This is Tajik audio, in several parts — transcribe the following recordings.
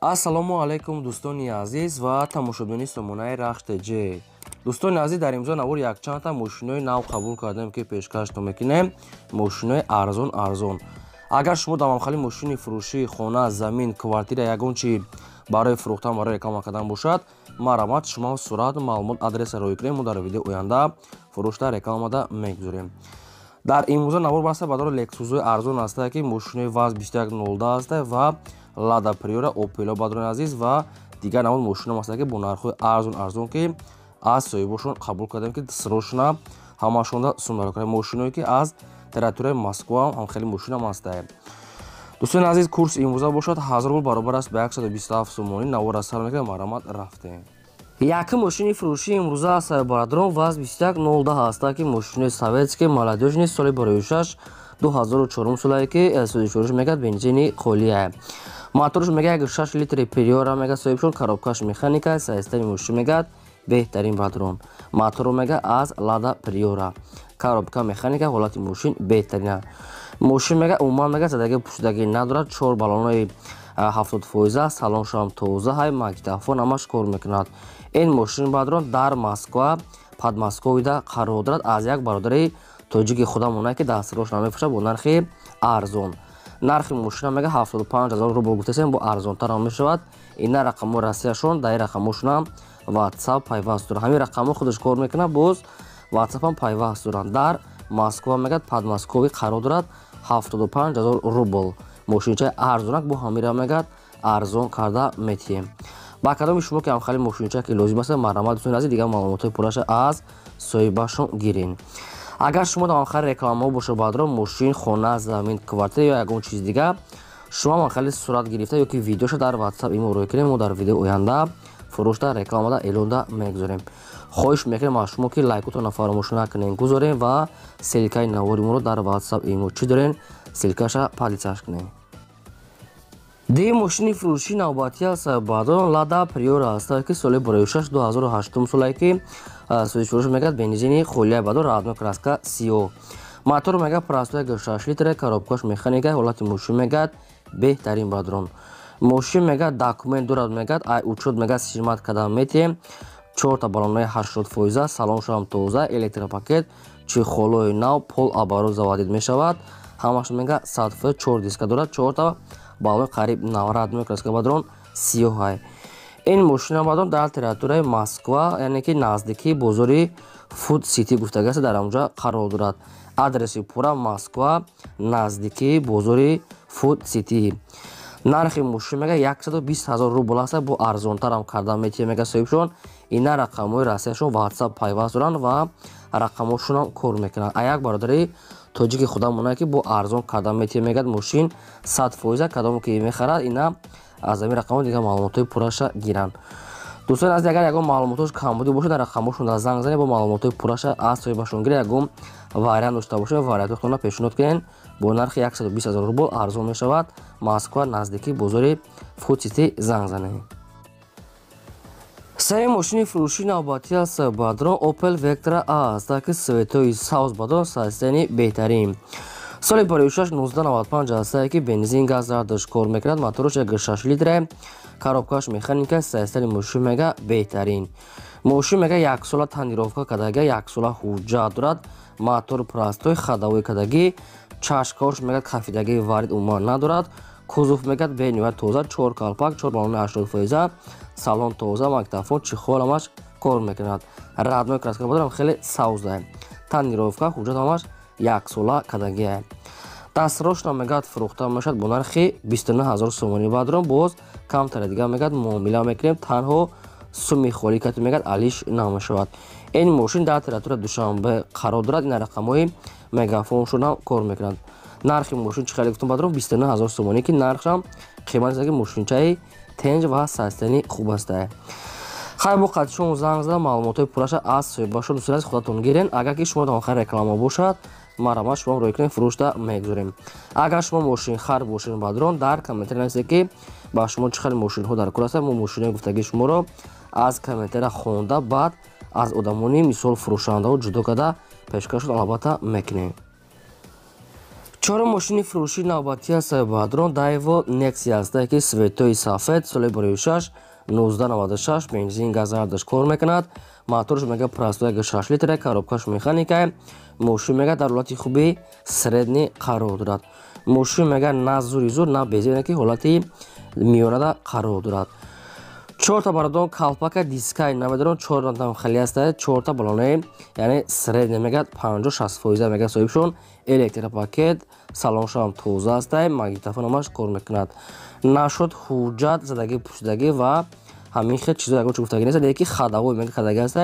Ассалому алайкум, дӯстони азиз ва тамошобинони сомонаи Рахш ТЖ. Дӯстони азиз, дар имзо навор якчандта мошинои нав қабул кардем, ки пешкаштон мекунем. Мошинои арзон арзон. Агар шумо дар мамхали мошини фурӯшии хона, замин, квартира, ягон чи барои фурӯхтан, барои реклама кардан бошад, марҳамат, шумо сурат, маълумот, адреса роҳӣ кунем, мо дар видео оянда фурӯшта рекламада мегузорем. Дар имрӯза навор баста бадори Лексусҳои арзон ҳастае, ки мошинои ВАЗ 2102 ҳастае ва Лада Приора, Опело, бадрони азиз, ва дигар намуд мошино ҳастае, ки бо нархҳои арзон арзон, ки аз соҳибошон қабул кардем, ки сирошона ҳамашонда сумдаро кардем. Мошиное, ки аз территорияи Москва ҳам хеле мошинам ҳастае. Дӯстони азиз, курс имрӯза бошад 1000 рубл баробар аст ба 127 сомонӣ. Навор аз сар мекунем, марҳамат, рафтем. Якум мошини фурӯшии имрӯза аст, бародарон, ВАЗ 2102 ҳаста, ки мошинои советский, молодёжный, соли 6 2004 солае, ки сӯзишвориш мегӯяд бензини холия. Моторш мега 6 литри Приора мега соҳибшон, коробкаш механика, состояни мошин мегӯяд беҳтарин, бародарон. Моторо мега аз Лада Приора. Коробка механика, ҳолати мошин беҳтарина. Мошин мега умуман мега задаги пӯшидагӣ надорад, чор баллонои 70%, салоншам тоза ҳай, магнитофон ҳамаш кор мекунад. Ин мошин, бародарон, дар Москва, Подмосковьеда қарор дорад, аз як бародари тоҷики худамона, ки дастрош намефурӯшад, бо нархи арзон. Нархи мошина мега 75 000 рубл гуфтасем, бо арзонтар мешавад. Ина рақамҳои Россияшон, дар ин рақамҳошонам WhatsApp пайваст дорад. Ҳамин рақамҳо худаш кор мекунад, боз WhatsApp-ам пайваст доранд. Дар Москва мегӯяд Подмосковье қарор дорад, 75 000 рубл. Мошинчаи арзонак, бо ҳамира мегӯяд арзон карда метиҳем. Ба кадоми шумо ки ҳамхали мошинча ки лозим аст, марҳамат, дӯстони азиз, дигар маълумотҳои пурраша аз соҳибашон гирен. Агар шумо дар ҳамхали рекламаҳо бошед, бародарон, мошин, хона, замин, квартира ё ягон чизи дигар, шумо ҳамхали сурат гирифта ё ки видеоша дар WhatsApp имо рӯй кунем, мо дар видеои оянда фурӯшда рекламада эълонда мегузорем. Хоҳиш мекунем аз шумо, ки лайкотонро фаромӯш накунем, гузорем ва ссылкаи навори моро дар WhatsApp имо чӣ дорем, ссылкаша поделиться кунем. Дигар мошини фурӯшии навбатӣ аст, бародарон, Лада Приора аст, ки соли 6 2008 солае, ки сӯзишвориш мегӯяд бензини холия, бадор, родной краска сиёҳ. Мотор мега простой 6 литра, коробкаш механика, ҳолати мошин мегӯяд беҳтарин, бародарон. Мошин мегӯяд документ дорад, мегӯяд ай учёт мегӯяд снимать карда метиҳем. Чорта баллонои 80%, салоншам тоза, электропакет, чехолои нав, полуоборот заводить мешавад. Ҳамаш мега 100%, чор диска дорад, чорта баллони қариб нав, родной краска, бародарон, сиёҳай. Ин мошина, бародарон, дар территорияи Москва, яъне ки наздикии бозори Фуд Сити гуфтагаст, дар онҷа қарор дорад. Адреси пурра: Москва, наздикии бозори Фуд Сити. Нархи мошин мега 120 000 рубл аст, бо арзонтарам карда метиҳем, мега соҳибшон. Ина рақамҳои Россияшон WhatsApp пайваст доранд ва рақамҳошонам кор мекунанд. А як бародари тоҷики худамона, ки бо арзон карда метиҳем, мегӯяд мошин 100%. Кадоме ки мехарад, ина аз ҳамин рақамҳо дигар маълумотҳои пурраша гиранд. Дӯстони азиз, агар ягон маълумотҳош камбудӣ бошад, дар рақамҳошон занг занед, бо маълумотҳои пурраша аз соҳибашон гиред. Ягон вариант дошта бошед, вариантҳоятонро пешниҳод кунед. Бо нархи 120 000 рубл арзон мешавад. Москва, наздикии бозори Фуд Сити занг занед. Сеюм мошини фурӯшии навбатӣ аст, бародарон, Opel Vectra A аст, ки цветои сабз, бародарон, состояни беҳтарин. Соли 6 1995 ҳастае, ки бензин, газ ҳардуш кор мекунад. Мотораш 6 литра, коробкаш механика, состояни мошин мега беҳтарин. Мошин мега яксола тонировка кардага, яксола ҳуҷҷат дорад. Мотор простой, ходовой кардагӣ, чашкаош мега кафидагӣ, варид умуман надорад. Кузов мегӯяд бениҳоят тоза, чор калпак, чор баллони 80%, салон тоза, магнитофон, чехол ҳамаш кор мекунад. Родной краска, бародарам, хеле савза. Тонировка, ҳуҷҷат ҳамаш яксола кардагия. Дастрошна мегӯяд фурӯхта мешавад бо нархи 29 000 сомонӣ, бародарон, боз камтаре дигар мегӯяд муомила мекунем, танҳо суми холӣ кати мегӯяд алиш намешавад. Ин мошин дар территорияи Душанбе қарор дорад, ин рақамҳои мегафоншонам кор мекунанд. Нархи мошин чӣ хеле гуфтам, бародарон, 29 000 сомонӣ, ки нархшам қимат аст, ки мошинчаи тенҷ ва состояни хуб аст. Хай, бо қатишон занг зада, маълумотҳои пурраша аз соҳибашон, дӯстони азиз, худатон гирен. Агар ки шумо дар реклама бошад, марҳамат, шумо рӯй кунед, фурӯшда мегузорем. Агар шумо мошинхар бошед, бародарон, дар комментария нависед, ки ба шумо чӣ хел мошинҳо дар кор ҳастанд. Мо мошинои гуфтагии шуморо аз комментария хонда, баъд аз одамони мисол фурӯшандаҳо ҷудо карда пешкашон албатта мекунем. Чорум мошини фурӯшии навбатӣ аст бадрон Daewoo Nexia аст, ки светои сафед, соли 2006, 1996, бензин, газ ардаш кор мекунад. Моторш мега простой 6 литра, коробкаш механика. Мошин мега дар ҳолати хуби средний қарор дорад. Мошин мега на зури зур, на безер, ки ҳолати миёнада қарор дорад. Чорта бародон калпака дискай намедорон, чортам хали аст, чорта балоне, яъне средний мега 50-60% мега соҳибшон, электропакет, салоншам тоза аст, магнитофон ҳамаш кор мекунад. Нашуд ҳуҷҷат задагӣ, пӯшидагӣ ва ҳамин хел чизо ягон чӣ гуфтагӣ нест, леки ходовой мега кардагӣ аст,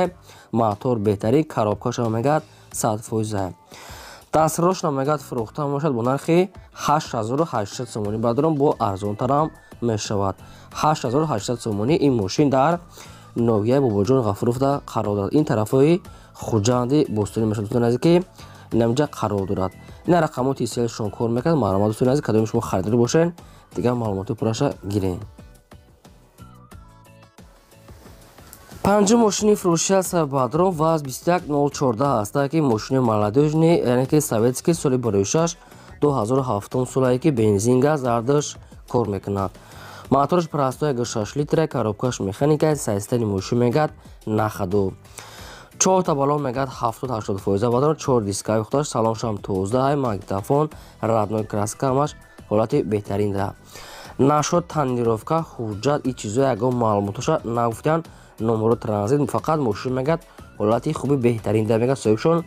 мотор беҳтарин, коробкашам мегӯяд 100%. Дастрошна мегӯяд фурӯхта мешавад бо нархи 8800 сомонӣ, бадрон бо арзонтарам мешавад. 8800 сомонӣ ин мошин дар ноҳияи Бобоҷон Ғафуровда қарор дорад. Ин тарафҳои Хуҷанди бостонӣ мешавад, дӯстони азиз, ки инамҷа қарор дорад. Ина рақамоти селшон кор мекунад. Маълумот, дӯстони азиз, кадоми шумо харидор бошед, дигар маълумоти пурраша гирем. Панҷум мошини фурӯшӣ аст бадрон ВАЗ 21014 аст, ки мошини молодежный, яъне ки советский, соли 2006, 2007 солае, ки бензин, газ ардаш кор мекунад. Моторш простой 6 литра, коробкаш механика, состояние мошин мегӯяд на ходу. Чорта балон мегӯяд 70-80% бадрон, чор дискаи худаш, салоншам тоза, магнитофон, родной краска, ҳамаш ҳолати беҳтарин дорад. Нашуд тонировка, ҳуҷҷат, ин чизо ягон маълумоташа нагуфтиянд, номеро транзит, фақат мошин мегӯяд ҳолати хуби беҳтарин да мегӯяд соҳибшон,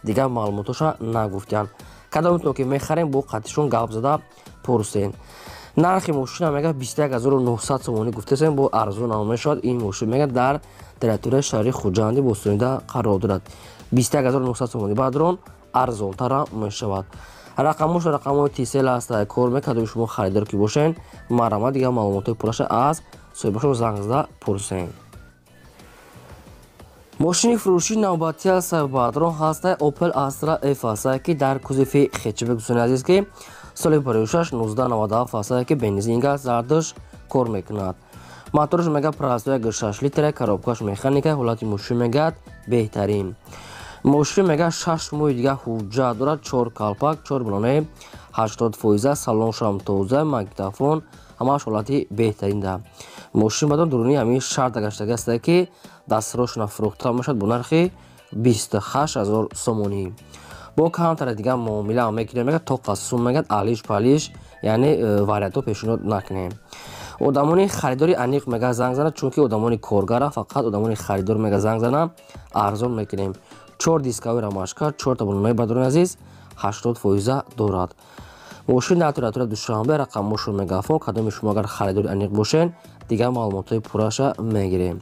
дигар маълумоташа нагуфтиянд. Кадомтон ки мехарем, бо қатишон гап зада пурсен. Нархи мошина мегӯяд 21900 сомонӣ гуфтасем, бо арзон ҳам мешавад. Ин мошин мегӯяд дар территорияи шаҳри Хуҷанди бостонида қарор дорад. 21900 сомонӣ бадрон арзонтарам мешавад. Рақамош рақамҳои Тисел аст, кор мекард, шумо харидор ки бошен, марҳамат, дигар маълумотҳои пурраша аз соҳибашон занг зада пурсен. Мошини фурӯшии навбатӣ аст бадрон ҳаст Opel Astra F аст, ки дар кузови хетчбек, дӯстони азиз, ки соли 2006, 1997 аст, ки бензин, газ зардаш кор мекунад. Моторш мега простой 6 литра, коробкаш механика, ҳолати мошин мегӯяд беҳтарин. Мошин мега 6 моҳи дигар ҳуҷҷат дорад, 4 калпак, 4 балоне 80%, салоншам тоза, магнитофон, ҳамааш ҳолати беҳтарин дорад. Мошин бадрон дуруни ҳамин шарт гаштагӣ аст, ки дастрошна фурӯхта мешавад бо нархи 28000 сомонӣ. Бо камтара дигар муомила мекунем, мегӯяд то қасум мегӯяд алиш палиш, яъне вариантҳо пешниҳод накунем. Одамони харидори аниқ мега занг занад, чунки одамони коргара фақат одамони харидор мега занг занад, арзон мекунем. 4 дискови рамашка, 4 та балонаи бадрони азиз 80% дорад. Мошин дар территорияи Душанбе, рақамошро мегафон, кадоми шумо агар харидори аниқ бошед, дигар маълумотҳои пурраша мегирем.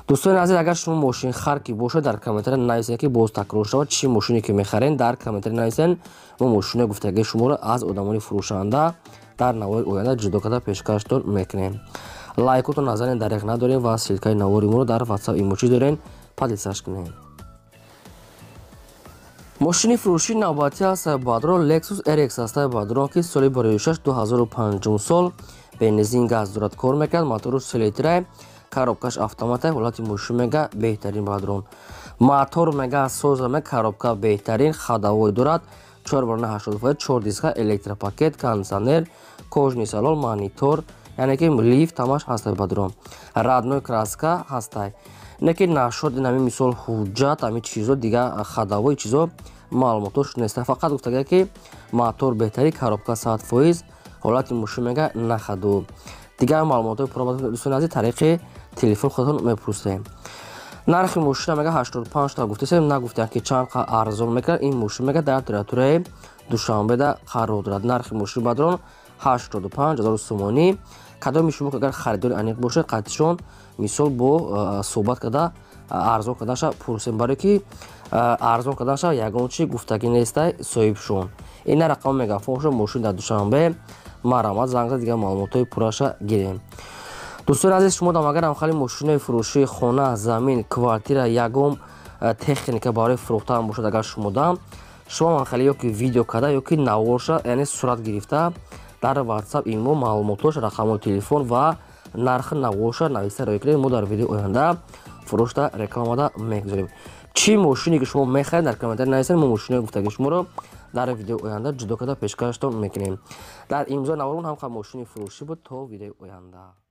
Дӯстони азиз, агар шумо мошинхар ки бошед, дар комментария нависед, ки боз такрор шавад, чӣ мошине ки мехарен, дар комментария нависед. Мо мошинои гуфтагии шуморо аз одамони фурӯшанда дар навори оянда ҷудо карда пешкаштон мекунем. Лайкотон назарен дареғ надорем ва ссилкаи навори моро дар WhatsApp имочи дорен, поделитсяш кунем. Мошини фурӯшии навбатӣ аст бадрон Lexus RX аст бадрон, ки соли 2006, 2005 сол, бензин, газ дорад, кор мекунад, мотору 3 литра, коробкаш автомата, ҳолати мошин мега беҳтарин бадрон. Мотор мега соза мега, коробка беҳтарин, ходовой дорад, 4 барона 80%, 4 диска, электропакет, кондиционер, кожаный салон, монитор, яъне ки лифт ҳамаш ҳаст бадрон. Родной краска ҳастай. Не ки нашуд ин ҳамин мисол ҳуҷҷат, ҳамин чизо, дигар ходовой чизо маълумотош нест. Фақат гуфтага ки мотор беҳтарин, коробка 100%, ҳолати мошин мега на ходу. Дигар маълумотҳои пурра, дӯстони азиз, тариқи телефон худатон мепурсем. Нархи мошина мега 85 та гуфтасем, нагуфтем ки чанд арзон мекунад. Ин мошин мега дар территорияи Душанбеда қарор дорад. Нархи мошин бадрон 85000 сомонӣ. Кадоми шумо агар харидори аниқ бошед, қатишон мисол бо суҳбат карда арзон карданаша пурсем, барое ки арзон карданаша ягон чи гуфтагӣ нестай соҳибшон. Ина рақам мегафоншо, мошин дар Душанбе, марҳамат занг зад, дигар маълумотҳои пурраша гирем. Дӯстони азиз, шумо дам агар ҳамхали мошинои фурӯшии хона, замин, квартира, ягон техника барои фурӯхтан бошад, агар шумо дам, шумо ҳамхали ё ки видео карда, ё ки наворша, яъне сурат гирифта дар WhatsApp имо маълумотош, рақамҳои телефон ва нархи наворша нависта роя кунед. Мо дар видеои оянда фурӯшта рекламада мегузорем. Чӣ мошине ки шумо мехаред, дар комментария нависед, мо мошинои гуфтагии шуморо Дар видеои оянда ҷудо карда пешкаштон мекунем. Дар имзои наворон ҳам мошини фурӯшӣ буд. То видеои оянда.